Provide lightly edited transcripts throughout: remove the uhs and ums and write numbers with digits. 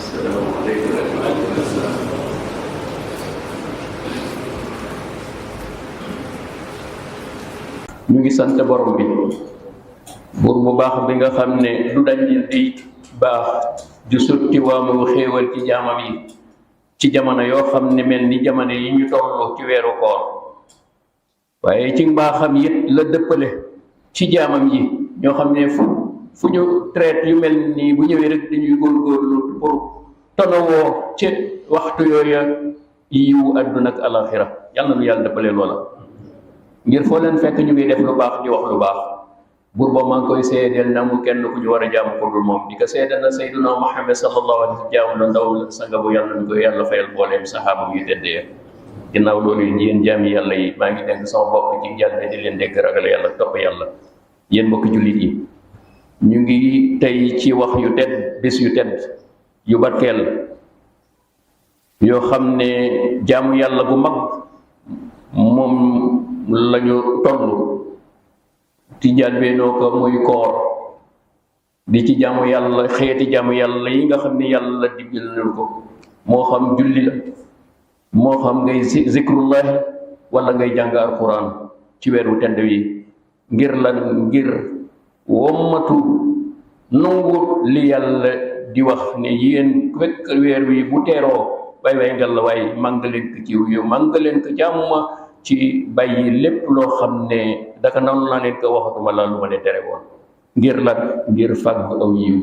Assalamualaikum warahmatullahi wabarakatuh. ñu ngi sant borom bi buur bu baax bi nga xam ne du dañ di baax ju sutti waamu xéewal ci jaamam yi ci jamono yoo xam ne mel ni jamono yi ñu toll ci weeru koor waaye ci mbaaxam it la dëppale ci jaamam yi ñoo xam ne fu ñu traite yu mel nii bu ñëwee rek dañuy góorgóorlu pour tonawoo ci waxtu yooya yiwu àdduna ak alaxira yàlla nu yàlla dëppale loola ngir foo leen fekk ñu ngi def lu baax di wax lu baax buur ba maa ngi koy seedeel na mu kenn ku ñu war a jaamu ko dul moom di ko seedeel na sayyiduna Muhammad sallallahu alayhi wa sallam jaamu la ndaw la sanga bu yàlla ñu ko yàlla fayal booleem saxaaba yu teddee ginnaaw loolu yéen jaami yàlla yi maa ngi dénk sama bopp ci jàll di leen dégg ragal yàlla topp yàlla yéen mbokki jullit yi ñu ngi tey ci wax yu tedd bés yu tedd yu barkeel yoo xam ne jaamu yàlla bu mag moom lañu toll ci njëlbéenoo ko muy koor di ci jaamu yàlla xeeti jaamu yàlla yi nga xam ne yàlla diggal nañu ko moo xam julli la moo xam ngay zikrullahi wala ngay jàng alquran ci weeru tedd wi ngir lan ngir wommatu nangu li yàlla di wax ne yéen fekk weer wi bu teeroo way ngal la waay màng leen ko ci yu màng leen ko jàmm ci bàyyi lépp loo xam ne daka noonu naa leen ko waxatuma la lu ma leen tere woon ngir lan ngir fàggu aw yiw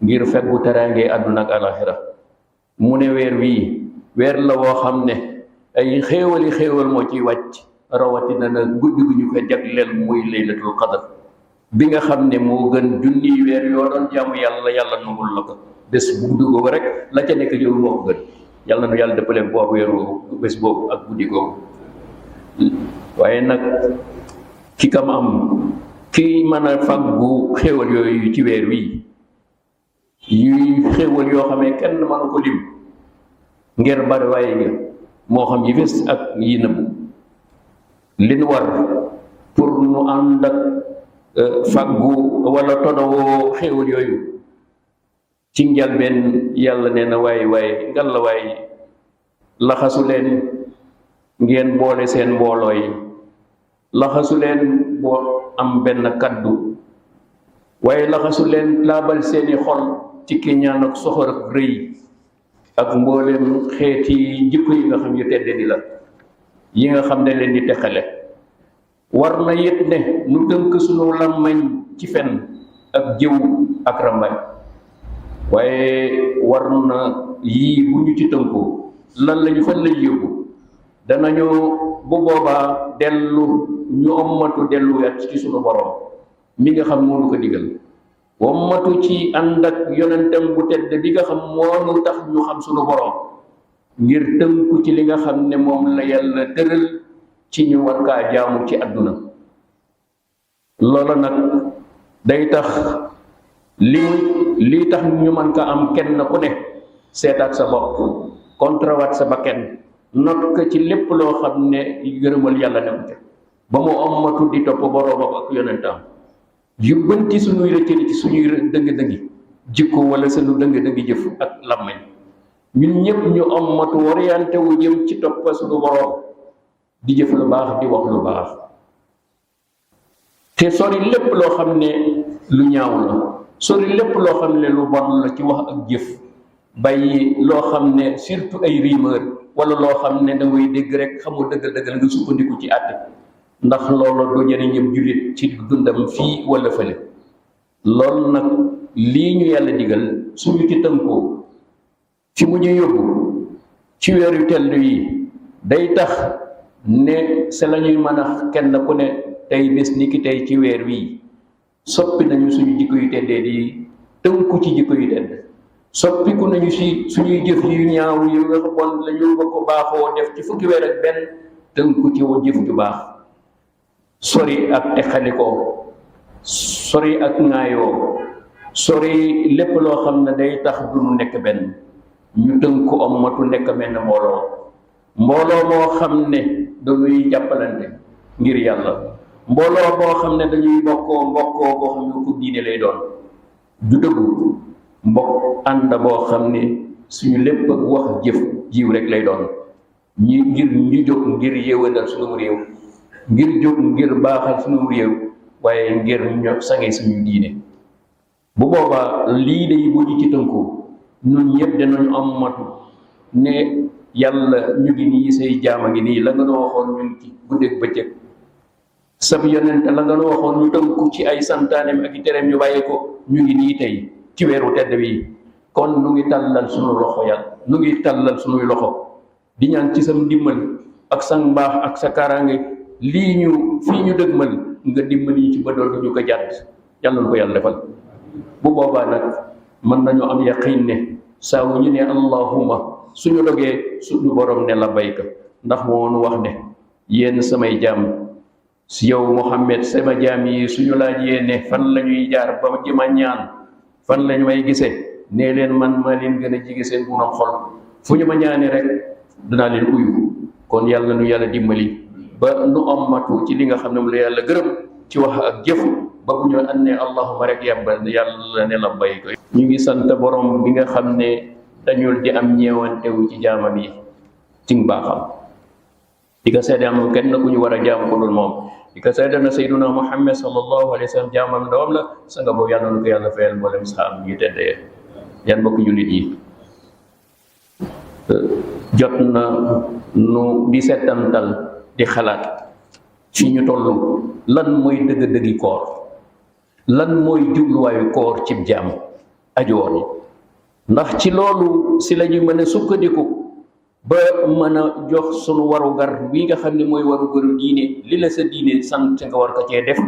ngir feggu teraange àdduna ak alaxira mu ne weer wii weer la woo xam ne ay xéewal moo ciy wàcc rawatina na guddi gu ñu ko jagleel muy laylatul qadr bi nga xam ne moo gën junniy weer yoo doon jaamu yàlla nangul la ko bés bu guddi googu rek la ca nekk yow moo ko gën yàlla nu yàlla dëppaleen boobu weeru bés boobu ak guddi googu waaye nag ki kam am ki mën a fàggu xéewal yooyu ci weer wi yuy xéewal yoo xam ne kenn mënu ko lim ngir bari waaye nga moo xam yi fés ak yi nëbbu li nu war pour nu ànd ak fàggu wala todowoo xéewal yooyu ci njalbeen yàlla nee na waaye ngal la waay laxasu leen ngeen boole seen mbooloo yi laxasu leen boo am benn kaddu waaye laxasu leen laabal seeni xol ci kiñaan ak soxor ak rëy ak mboolem xeeti jikko yi nga xam yu tedde di la yi nga xam ne leen di teqale war na yit ne nu tënk sunu làmmañ ci fen ak jëw ak rambañ waaye war na yii bu ñu ci tënkoo lan lañu fan lañu yóbbu danañu bu boobaa dellu ñu ommatu delluwaat ci sunu borom mi nga xam moo nu ko digal wommatu ci ànd ak yonentam bu tedd bi nga xam moo nu tax ñu xam sunu borom ngir tënku ci li nga xam ne moom la yàlla tëral ci ñu war kaa jaamu ci àdduna loola nag day tax lii tax ñu mën ka am kenn ku ne seetaat sa bopp kontrawaat sa bakken not ko ci lépp loo xam ne gërëmal yàlla dem te ba mu ommatu di topp boroom ak yonentam yubbanti suñuy rëccëli ci suñuy dëng-dëngi jikko wala sunu dëng-dëngi jëf ak làmmañ ñun ñëpp ñu ommatu orienté wu jëm ci topp suñu boroom di jëf lu baax di wax lu baax te sori lépp loo xam ne lu ñaaw la sori lépp loo xam ne lu bon la ci wax ak jëf bàyyi loo xam ne surtout ay rumeur wala loo xam ne da ngay dégg rek xamul dëgg-dëgg la nga sukkandiku ci àtte ndax loolu du jëriñam jullit ci dundam fii wala fële loolu nag lii ñu yàlla digal suñu ci tënkoo fi mu ñu yóbbu ci weeru tell yi day tax ne se la ñuy mën a kenn ku ne tey bés ni ki tey ci weer wii soppi nañu suñu jikko yu teddee di tënku ci jikko yu tedd soppiku nañu si suñuy jëf yu ñaaw yu nga bon la ñu ko baaxoo def ci fukki weer ak benn tënku ci jëf ju baax sori ak texalikoo sori ak ŋaayoo sori lépp loo xam ne day tax du nu nekk benn ñu tënku ommatu nekk benn mbooloo moo xam ne dañuy jàppalante ngir yàlla mbooloo boo xam ne dañuy mbokkoo boo xam ne ko diine lay doon du dëggu mbokk ànd boo xam ne suñu lépp ak wax jëf jiw rek lay doon ngir ñu jóg ngir yéwénal suñu réew ngir jóg ngir baaxal suñu réew waaye ngir ñu sange suñu diine bu boobaa lii day bu ñu ci tënku ñun ñëpp danañu am matu ne yàlla ñu ngi nii say jaama ngi nii la nga noo waxoon ñun ci guddeeg bëccëg sab yonent la nga noo waxoon ñu tënku ci ay santaaneem ak i tereem ñu bàyyi ko ñu ngi nii tey ci weeru tedd wi kon nu ngi tàllal suñu loxo yàlla nu ngi tàllal suñuy loxo di ñaan ci sam ndimbal ak sa mbaax ak sa kaaraange lii ñu fii ñu dëgmal nga dimbali ci ba doon ñu ko jàdd yàlla na ko yàlla defal bu boobaa nag mën nañu am yaqin ne saa wu ñu ne allahumma suñu dogee suñu borom ne la bayka ndax moo nu wax ne yéen samay jaam si yow Muhammad sama jaam yi suñu laajee ne fan la ñuy jaar ba ji ma ñaan fan la ñu may gisee nee leen man maa leen gën a jege seen bunam xol fu ñu ma ñaanee rek danaa leen uyu kon yàlla nu yàlla dimbali ba nu ommatu ci li nga xam ne mu la yàlla gërëm ci wax ak jëf ba bu ñu ànd ne allahumma rek yàlla ne la bay ko ñu ngi sant borom bi nga xam ne dañul di am ñeewantewu ci jaamam yi ci mbaaxam di ko seede am kenn ku ñu war a jaam ko dul moom di ko seede na sayyiduna Muhammad sallallahu alayhi wa sallam jaamam ndawam la sa nga boobu yàlla nu ko yàlla fayal mboolem saam ñu teddee yan mbokk jullit yi jot na nu di settantal di xalaat fi ñu toll lan mooy dëgg-dëggi koor lan mooy jubluwaayu koor cib jaam ajoor yi ndax ci loolu si la ñu mën a sukkandiku ba mën a jox sunu warugar wi nga xam ne mooy warugaru diine li la sa diine sant nga war ko cee def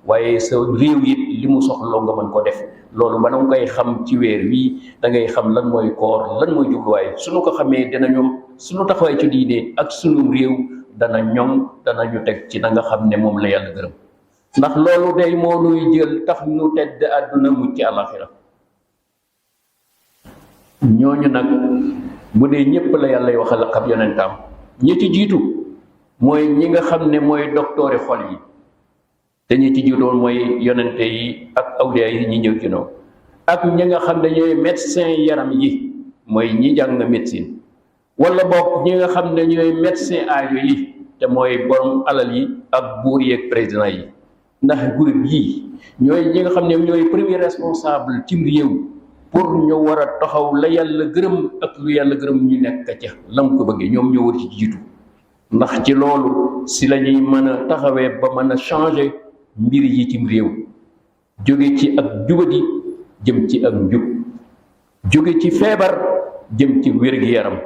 waaye sa réew it li mu soxloo nga mën ko def loolu ba nga koy xam ci weer wii da ngay xam lan mooy koor lan mooy jubluwaay suñu ko xamee dinañu suñu taxawaay ci diine ak sunu réew dana ñoŋ danañu teg ci na nga xam ne moom la yàlla gërëm ndax loolu day moo nuy jël tax nu tedd àdduna mucc ci àllaxira ñooñu nag bu dee ñëpp la yàlla waxal ak ab yonentam ñi ci jiitu mooy ñi nga xam ne mooy docteuri xol yi te ñi ci jiitoon mooy yonente yi ak awliya yi ñi ñëw ci noonu ak ñi nga xam ne ñooy médecin yaram yi mooy ñi jàng médecine wala boog ñi nga xam ne ñooy médecin aajo yi te mooy borom alal yi ak buur yi ak président yi ndax groupe yii ñooy ñi nga xam ne ñooy premier responsable cim réew pour ñu war a taxaw la yàlla gërëm ak lu yàlla gërëm ñu nekk ca lam ko bëggee ñoom ñoo war ci jiitu ndax ci loolu si la ñuy mën a taxawee ba mën a changer mbir yi cim réew jóge ci ak jubadi jëm ci ak njub jóge ci feebar jëm ci wér-gi-yaram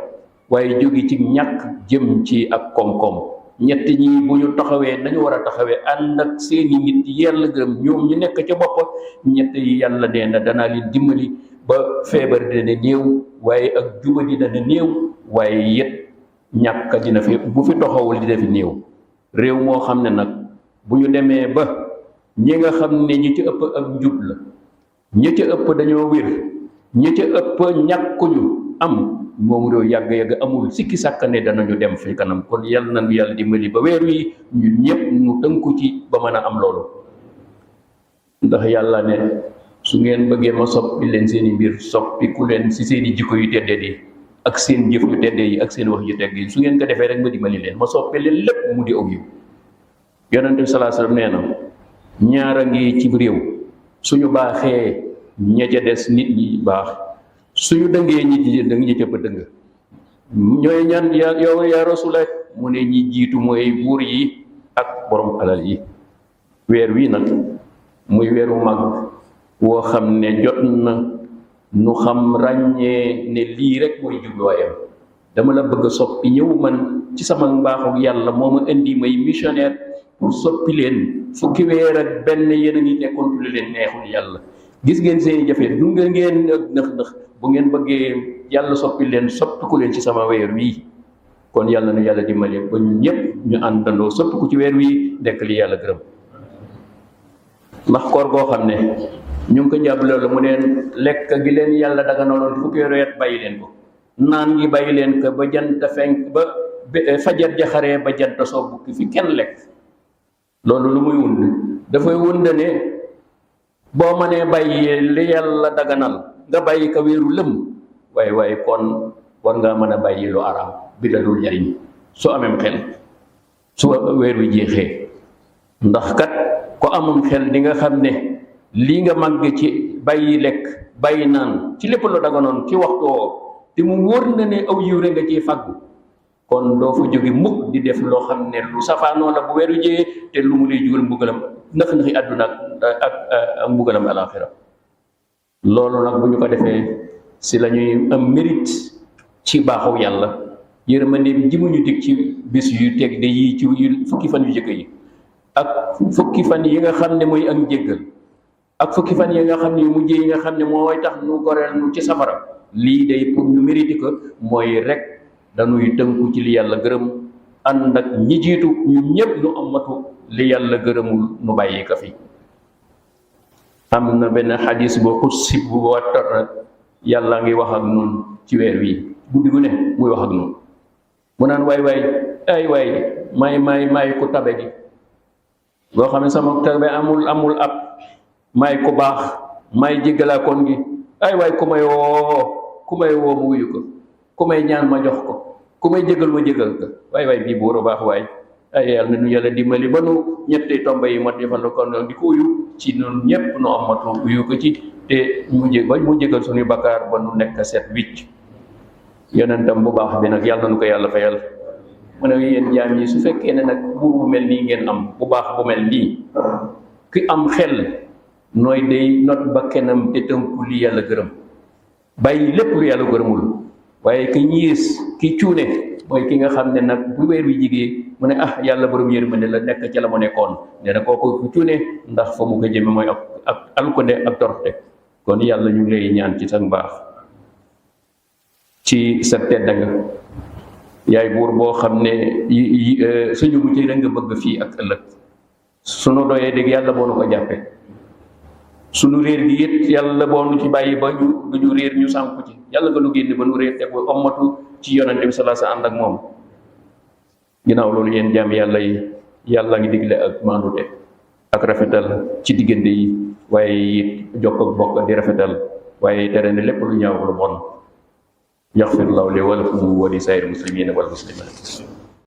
waaye jóge ci ñàkk jëm ci ak koom-koom ñett ñi bu ñu taxawee nañu war a taxawee ànd ak seeni nit yàlla gërëm ñoom ñu nekk ca bopp ñett yi yàlla nee na danaa leen dimbali ba feebar dina néew waaye ak jubadi dana néew waaye yet ñàkk dina fi bu fi taxawul dina fi néew réew moo xam ne nag bu ñu demee ba ñi nga xam ne ñi ci ëpp ak njub la ñi ci ëpp dañoo wér ñi ci ëpp ñàkkuñu am moom réew yàgg-yàgg amul sikki sàkk ne danañu dem fi kanam kon yàlla nañu yàlla dimbali ba weer wi ñun ñëpp ñu tënku ci ba mën a am loolu ndax yàlla ne su ngeen bëggee ma soppi leen seeni mbir soppiku leen si seeni jikko yu teddee yi ak seen jëf yu teddee yi ak seen wax yu teggee yi su ngeen ko defee rek ma dimbali leen ma soppi leen lépp mu di aw yiw yonent bi sallallahu alayhi wasallam nee na ñaara ngi ci réew suñu baaxee ña ca des nit ñi baax suñu dëngee ñi ca dëng ñooy ñaan yow yaa Rasulullah mu ne ñi jiitu mooy buur yi ak borom alal yi weer wi nag muy weeru mag woo xam ne jot na nu xam ràññee ne lii rek mooy jubluwaayam dama la bëgg a soppi ñëw man ci sama mbaaxu yàlla moo ma indi may missionnaire pour soppi leen fukki weer ak benn yéen a ngi nekkoon lu leen neexul yàlla gis ngeen seeni jafe du ngeen ak nëx-nëx bu ngeen bëggee yàlla soppi leen soppiku leen ci sama weer wii kon yàlla na yàlla dimbali ba ñun ñëpp ñu àndandoo soppiku ci weer wii nekk li yàlla gërëm ndax koor goo xam ne ñu ngi ko jàpp loolu mu neen lekk gi leen yàlla daga noonu fukki weer bàyyi leen ko naan gi bàyyi leen ko ba jant fenk ba fajar jaxaree ba jant soo bukki fi kenn lekk loolu lu muy wund dafay wund ne boo mënee bàyyi li yàlla daganal nga bàyyi ko wéeru lëm waaye kon war ngaa mën a bàyyi lu araam bi la dul jariñ su amem xel su weer wi jeexee. ndax kat ko amum xel di nga xam ne lii nga màgg ci bàyyi lekk bàyyi naan ci lépp lu daganoon ci waxtu woo te mu wóor na ne aw yiw rek nga ciy fàggu kon doo fa jóge mukk di def loo xam ne lu safaanoo la bu weeru jee te lu mu lay jugal mbugalam naxi àdduna ak mbugalam alaxira. loolu nag bu ñu ko defee si la ñuy am mérite ci baaxu yàlla yërmandeem ji mu ñu dig ci bis yu teg de yii ci fukki fan yu jëkk yi ak fukki fan yi nga xam ne mooy ak njéggal ak fukki fan yi nga xam ne yu mujj yi nga xam ne mooy tax nu goreel nu ci safara. lii day pour ñu mérite ko mooy rek dañuy tënku ci li yàlla gërëm ànd ak ñi jiitu ñun ñëpp nu amatu li yàlla gërëmul nu bàyyi ko fi. am na benn xadis boo xutsi bu wattar nag yàlla ngi wax ak nun ci weer wi guddi gu ne muy wax ak nun mu naan waay may ku tabe gi boo xam ne sama tabe amul ab may ku baax may jéggalaakoon gi ay waay ku may woo mu wuyu ko ku may ñaan ma jox ko ku may jégal ma jégal ko waay bii buur a baax waay ay yàlla na nu yàlla dimbali ba nu ñetti tomba yi ma defal ko di ko wuyu ci noonu ñëpp nu amatu wuyu ko ci te mu jégal suñu bakkaar ba nu nekk set wicc. yonentam bu baax bi nag yàlla nu ko yàlla fayal mu ne yéen jaam yi su fekkee ne nag buur bu mel nii ngeen am bu baax bu mel nii ki am xel nooy day not ba kenam te tënku li yàlla gërëm bàyyi lépp lu yàlla gërëmul. waaye ki ñiis ki cuune mooy ki nga xam ne nag bu weer wi jigee mu ne yàlla borom yërmande la nekk ca la mu nekkoon nee na kooku ku cuune ndax fa mu ko jëme mooy ak alkonde ak torte. kon yàlla ñu ngi lay ñaan ci sa mbaax ci sa tedd nga yaay buur boo xam ne suñu mucc rek nga bëgg fii ak ëllëg sunu doyee dégg yàlla boo nu ko jàppe sunu réer gi it yàlla boo nu ci bàyyi ba ñu réer ñu sànku ci yàlla nga nu génn ba nu réer te bu ommatu ci yonante bi sallallahu alayhi wasallam ànd ak moom. ginnaaw loolu yéen jaam yàlla yi yàlla ngi digle ak maandute ak rafetal ci diggante yi waaye it jokk ak bokk di rafetal waaye tere ne lépp lu ñaaw lu bon yaxfir lahu li wa lakum wa li saa'iril muslimina wal muslimat.